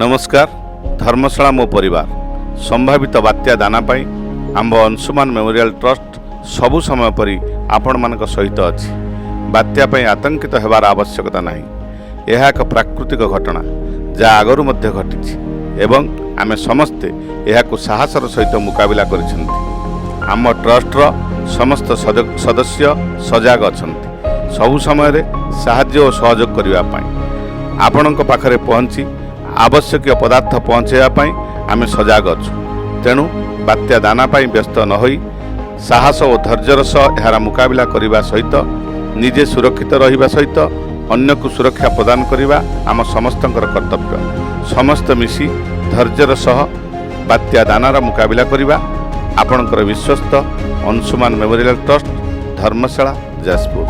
ନମସ୍କାର। ଧର୍ମଶାଳା ମୋ ପରିବାର। ସମ୍ଭାବିତ ବାତ୍ୟା ଦାନା ପାଇଁ ଆମ୍ଭ ଅଂଶୁମାନ ମେମୋରିଆଲ ଟ୍ରଷ୍ଟ ସବୁ ସମୟ ପରି ଆପଣମାନଙ୍କ ସହିତ ଅଛି। ବାତ୍ୟା ପାଇଁ ଆତଙ୍କିତ ହେବାର ଆବଶ୍ୟକତା ନାହିଁ। ଏହା ଏକ ପ୍ରାକୃତିକ ଘଟଣା, ଯାହା ଆଗରୁ ମଧ୍ୟ ଘଟିଛି ଏବଂ ଆମେ ସମସ୍ତେ ଏହାକୁ ସାହସର ସହିତ ମୁକାବିଲା କରିଛନ୍ତି। ଆମ ଟ୍ରଷ୍ଟର ସମସ୍ତ ସଦସ୍ୟ ସଜାଗ ଅଛନ୍ତି, ସବୁ ସମୟରେ ସାହାଯ୍ୟ ଓ ସହଯୋଗ କରିବା ପାଇଁ। ଆପଣଙ୍କ ପାଖରେ ପହଞ୍ଚି ଆବଶ୍ୟକୀୟ ପଦାର୍ଥ ପହଞ୍ଚାଇବା ପାଇଁ ଆମେ ସଜାଗ ଅଛୁ। ତେଣୁ ବାତ୍ୟା ଦାନା ପାଇଁ ବ୍ୟସ୍ତ ନ ହୋଇ ସାହସ ଓ ଧୈର୍ଯ୍ୟର ସହ ଏହାର ମୁକାବିଲା କରିବା ସହିତ ନିଜେ ସୁରକ୍ଷିତ ରହିବା ସହିତ ଅନ୍ୟକୁ ସୁରକ୍ଷା ପ୍ରଦାନ କରିବା ଆମ ସମସ୍ତଙ୍କର କର୍ତ୍ତବ୍ୟ। ସମସ୍ତେ ମିଶି ଧୈର୍ଯ୍ୟର ସହ ବାତ୍ୟା ଦାନାର ମୁକାବିଲା କରିବା। ଆପଣଙ୍କର ବିଶ୍ୱସ୍ତ ଅଂଶୁମାନ ମେମୋରିଆଲ ଟ୍ରଷ୍ଟ, ଧର୍ମଶାଳା, ଯାଜପୁର।